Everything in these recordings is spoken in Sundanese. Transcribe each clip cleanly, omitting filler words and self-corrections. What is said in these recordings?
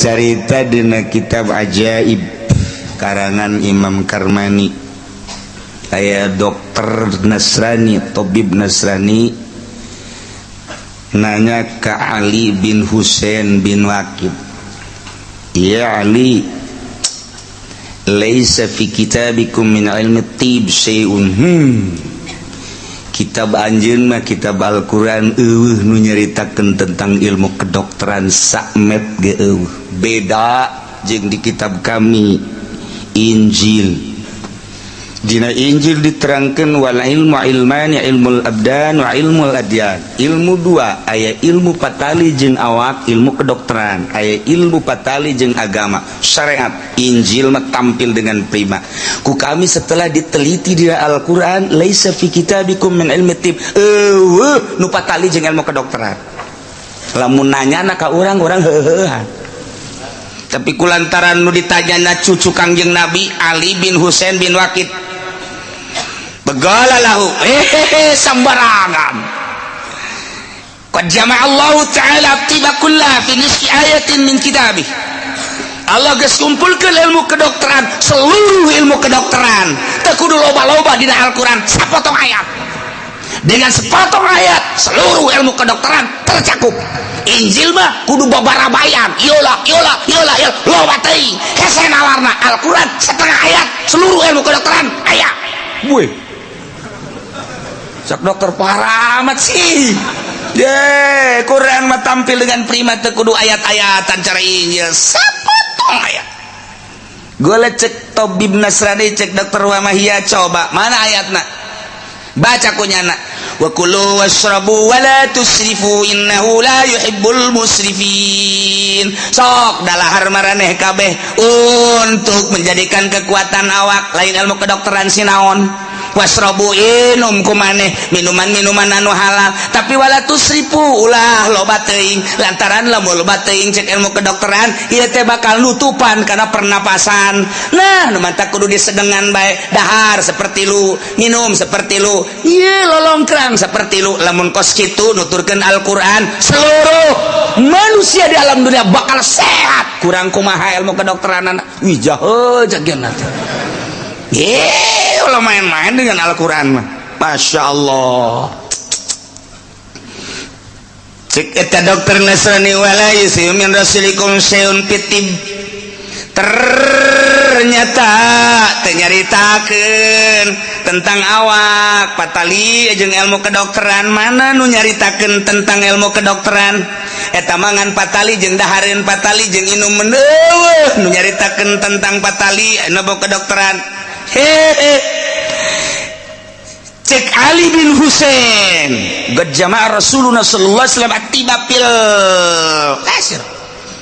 Carita dina kitab Ajaib karangan Imam Karmani, aya dokter Nasrani, tobib Nasrani, nanya ke Ali bin Husain bin Waqid, "Ya Ali, laisa fi kitabikum min ilmi tib syai'un." Kitab anjeun mah, kitab Al-Qur'an, euweuh nu nyaritakeun tentang ilmu kedokteran, sakmet ge euweuh. Beda jeung di kitab kami, Injil. Dina Injil diterangkan wal ilmu ilmani, ilmul abdan wa ilmul adyan. Ilmu dua, aya ilmu patali jeung awak, ilmu kedokteran, aya ilmu patali jeung agama, syariat. Injil mah tampil dengan prima. Ku kami setelah diteliti di Al-Qur'an, laisa fi kitabikum min ilmi tib, euweuh nu patali jeung ilmu kedokteran. Lamun nanya na ka urang, urang heuheuhan. Tapi kulantaran nu ditanyana cucu Kangjeng Nabi Ali bin Husain bin Waqid, begala lahu, eh, sembarangan. Qad jama'a Allah Ta'ala tiba kulla fi nisfi ayatin min kitabih. Allah geus kumpulkeun ilmu kedokteran, seluruh ilmu kedokteran teu kudu loba-loba, dina Al-Qur'an sapotong ayat. Dengan sepotong ayat seluruh ilmu kedokteran tercakup. Injil mah kudu babarabayan, yola yola yola yola, loba teuing, hese nalarna. Al-Qur'an setengah ayat seluruh ilmu kedokteran aya. Wih, cek dokter, parah amat sih. Ye, Quran mah tampil dengan prima, teu kudu ayat-ayatan. Cara Injil sapotong ayat. Gue cek tobib Nasrani, cek dokter Wamahia, coba mana ayatna, baca kunyana, wa kulu washrabu wa la tusrifu innahu la yuhibbul musrifin. Sok dalahar maraneh kabeh untuk menjadikan kekuatan awak, lain ilmu kedokteran sinaon. Wasrobu, inum kumaneh minuman-minuman anu halal, tapi wala tusrifu, ulah loba teuing, lantaran lamun loba teuing, cek ilmu kedokteran, ieu teh bakal nutupan karena pernapasan. Nah, nu mantak kudu disedengan bae, dahar seperti lu, minum seperti lu, ieu lolongkrang seperti lu. Lamun kos kitu nuturkeun Al-Qur'an, seluruh manusia di alam dunia bakal sehat. Kurang kumaha ilmu kedokteran? Wih, jahe jagian teh. Ye, kalau main-main dengan Al-Quran mah, Masya Allah. Cek eta dokter Nasrani, wala yusiu min rasulikum syai'un fitib. Ternyata teu nyaritakeun tentang awak patali jeung ilmu kedokteran. Mana nu nyaritakeun tentang ilmu kedokteran? Eta mangan patali jeung dahareun patali jeung inum, euweuh nu nyaritakeun tentang patali ilmu kedokteran. Hehe, cek Ali bin Husain, qad jama'a Rasulullah sallallahu alaihi wasallam atiba fil kasir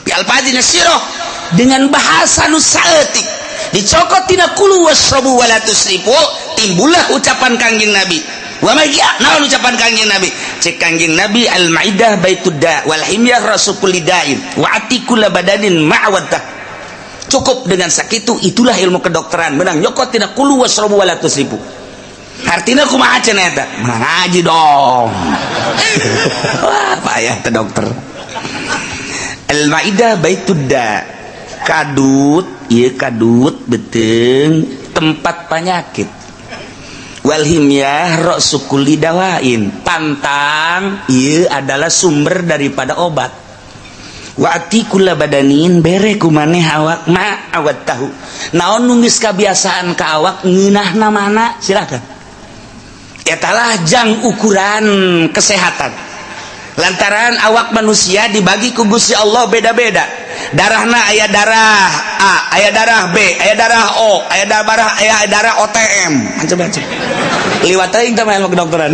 bi alfadin sirah, dengan bahasa nu saeutik dicokot tina kulu wasrabu wala tusrifu, timbullah ucapan Kangjeng Nabi. Wa ma naon ucapan Kangjeng Nabi? Cek Kangjeng Nabi, al maidah baitud da wal himyah rasul kulli da'in wa ati kulla badanin ma'waddah. Cukup dengan sakitu, itulah ilmu kedokteran, menang nyokot tina kulu wasrabu wala tusrifu. Artinya kumaha cenah eta? Ngaji dong. Wah, payah teh dokter. Al maidah baitud da, kadut ieu, kadut beuteung tempat penyakit. Wal himyah ra'su kulli dawain, pantang ieu adalah sumber daripada obat. Wa ati kulla badanin, bere ku maneh awak, ma awat tahu, naon nu geus kabiasaan ka awak, ngeunahna mana silakan. Etalah jang ukuran kesehatan, lantaran awak manusia dibagi ku Gusti Allah beda-beda darahna. Aya darah A, aya darah B, aya darah O, aya darah, aya darah OTM, macam-macam. Liwat teuing teh ilmu kedokteran.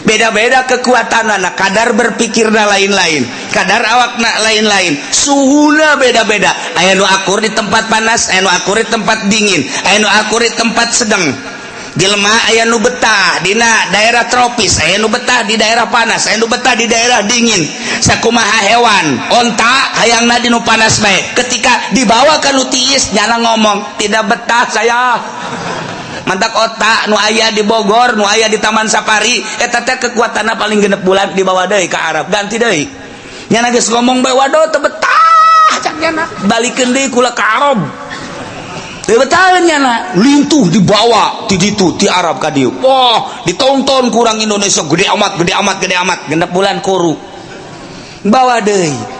Beda-beda kekuatan anak, kadar berpikirna lain-lain, kadar awakna lain-lain, suhuna beda-beda. Aya nu akur di tempat panas, aya nu akur di tempat dingin, aya nu akur di tempat sedang. Jelema aya nu betah dina daerah tropis, aya nu betah di daerah panas, aya nu betah di daerah dingin. Sakumaha hewan, onta hayangna di nu panas bae, ketika dibawa ka nu tiis nyana ngomong, "Tidak betah saya." Mantak otak nu aya di Bogor, nu aya di Taman Safari, eta teh kekuatanna paling 6 bulan, dibawa deui ka Arab, ganti deui. Nyana geus ngomong bae, "Waduh, teu betah," cak nyana, "balikeun deui kula ka Arab." Teu betah nyana, lintuh dibawa ti ditu, ti Arab ka dieu. Wah, ditonton kurang Indonesia gede amat, gede amat, gede amat. 6 bulan kuru bawa deui.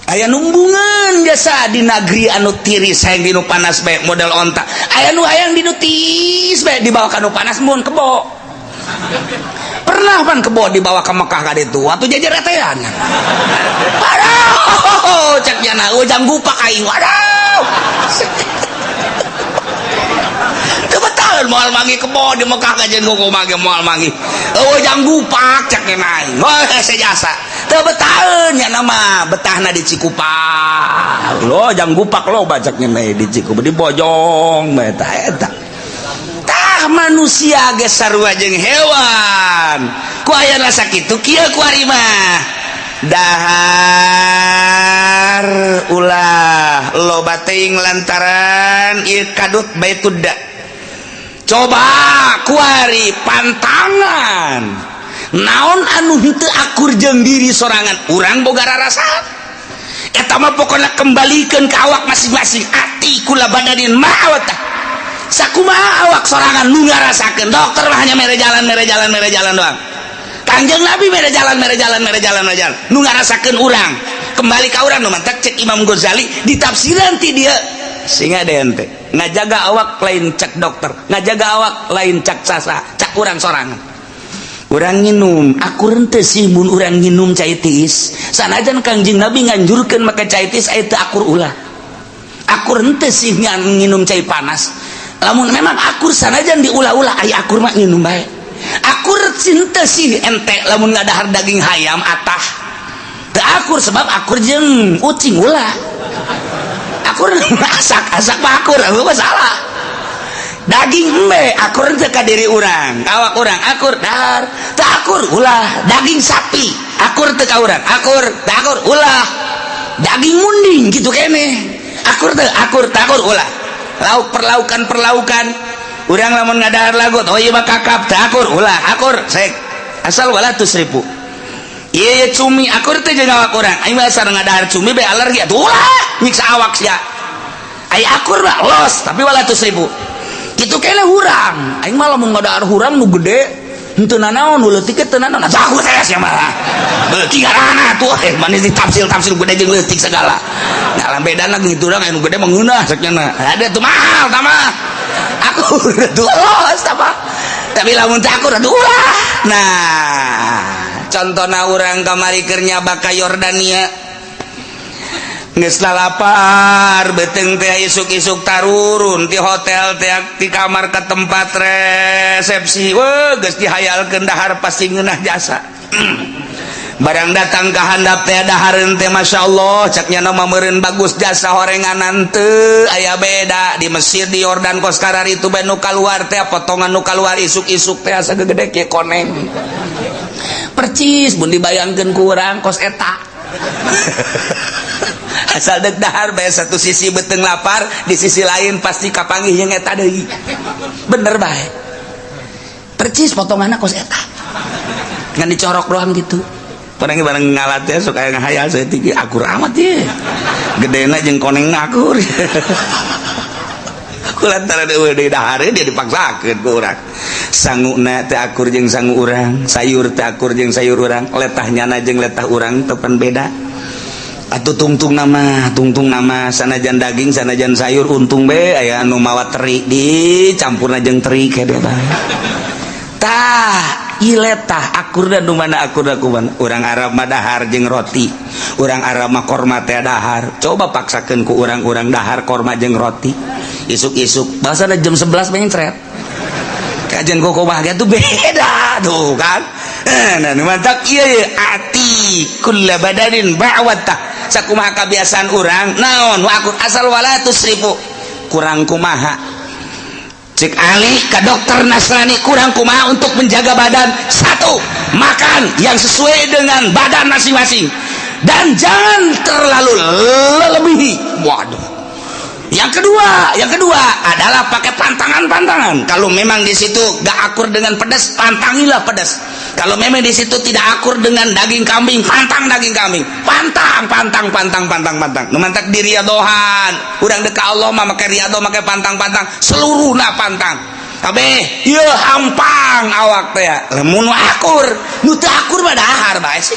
Aya numbungan jasa di negeri anu tiris, hayang dinu panas bae, model onta. Aya nu hayang dinu tiis bae, dibawa ka nu panas. Mun kebo pernah pan kebo dibawa ke Mekah ka ditu, waktu jajaretean. "Aduh," cek nyana, "ujang gupak aing." Waduh, teu betah, moal manggih kebo di Mekah. Kajian kumaha ge moal manggih. "Ujang gupak," cek nyana aing. Wah, sejasa teu betah nyana mah, betahna di Cikupa lo, jang gupak lo bacak nyana di Cikupa, di Bojong bae. Tah, eta tah manusia ge sarua jeung hewan ku aya rasa kitu kieu. Kuari mah dahar ulah loba teuing lantaran ieu kadut baitud. Coba kuari pantangan naon anu henteu akur jeung diri sorangan, urang boga rarasa eta mah. Pokokna kembalikan ke awak masing-masing. A'ti kulla badanin ma awatah. Sakumaha awak sorangan nu ngarasakeun. Dokter mah hanya mere jalan, mere jalan, mere jalan doang. Kangjeng Nabi mere jalan, mere jalan, mere jalan, mere jalan. Nu ngarasakeun urang, kembali ka urang. Nu mantak cek Imam Ghazali ditafsiran ti dia sehingga ada ente ngajaga awak lain cek dokter, ngajaga awak lain cek sasa, cak urang sorangan. Urang nginum akur henteu sih mun urang nginum cai tiis? Sanajan Kangjeng Nabi nganjurkeun make cai tiis, aya teu akur, ulah. Akur henteu sih nginum cai panas? Lamun memang akur, sanajan diulah-ulah, aya akur mah nginum bae. Akur henteu sih ente lamun ngadahar daging hayam atah? Teu akur, sebab akur jeung ucing, ulah. Akur asak asak mah akur, aku masalah daging embe akur teu ka diri urang, awak urang akur, dahar. Teu akur, ulah. Daging sapi akur teu ka urang? Akur. Teu akur, ulah. Daging munding gitu kene akur teu? Akur. Teu akur, ulah. Lauk, perlaukan, perlaukan urang lamun ngadahar lagut, oh iya mah kakap, teu akur, ulah. Akur sek, asal wala tusrifu. Iya, iya, cumi akur teh jeung awak urang? Aing mah asal ngadahar cumi bae alergi atuh, ulah, nyiksa awak sia. Aya akur mah los, tapi wala tusrifu. Kitu kene hurang. Aing mah lamun ngadahar hurang nu gede henteu nanaon, nu leutik teu nanaon. Atuh akur teh sia mah. Beuki garana tuh eh manis ditafsil-tafsil gede jeung leutik segala. Nah, bedana gitu urang anu gede mah ngeunah saknya. Ada tuh mahal tah mah. Akur tuh los tah mah. Tapi lamun teu akur atuh ulah. Nah, contohna urang kamari keur nyaba ka Yordania, geus lalapar beuteung teh, isuk-isuk tarurun ti hotel teh, ti kamar ke tempat resepsi. Weh, geus dihayalkeun dahar pasti ngeunah jasa. Barang datang ke handap teh, dahareun teh, Masya Allah, cak nyana mah meureun bagus jasa horenganan teu aya beda di Mesir, di Yordan. Kos kararitu itu bae nu kaluar teh, potongan nu kaluar isuk-isuk teh asa gegede kieu koneng percis. Mun dibayangkeun ku urang kos eta, asal dek dahar bae, satu sisi beuteung lapar, di sisi lain pasti kapanggih yang eta deui. Bener bae, percis potonganna kos eta, ngan dicorok doang gitu. Barang barang ngalat ya sok aya ngahayal saeutik, akur amat ye gedena jeung koneng akur. Ku lantaran eueuh deui dahareun, dia dipaksakeun ku urang. Sanguna teu akur jeung sangu urang, sayur teu akur jeung sayur urang, letah nyana jeung letah urang tepan beda. Atuh tungtung nama, tungtung nama, sanajan daging, sanajan sayur, untung be aya anu mawa teri, dicampurna jeung teri kede bae. Tah, ieu letah akur dan nu mana akur da kumaha? Urang Arab mah dahar jeung roti, urang Arab mah korma teh dahar. Coba paksakeun ku urang-urang dahar korma jeung roti isuk-isuk, bahasa jam 11 mencret. Kajian koko bahagia tuh beda tuh kan. Nah, mantap iya ya. A'ti kulla badanin ba'watah. Sakumaha kebiasaan urang naon wa akur, asal wala tusrifu. Kurang kumaha cek Ali ke dokter Nasrani, kurang kumaha untuk menjaga badan? Satu, makan yang sesuai dengan badan masing-masing dan jangan terlalu lebihi. Waduh, yang kedua, Yang kedua adalah pakai pantangan-pantangan. Kalau memang di situ gak akur dengan pedas, pantangilah pedas. Kalau memang di situ tidak akur dengan daging kambing, pantang daging kambing. Pantang, pantang, pantang, pantang, pantang. Nu mantak diriadohan. Urang dek ka Allah mah make riado, make pantang-pantang, seluruhna pantang. Kabeh, ieu hampang awak teh. Lamun akur, nu teu akur mah dahar bae sih.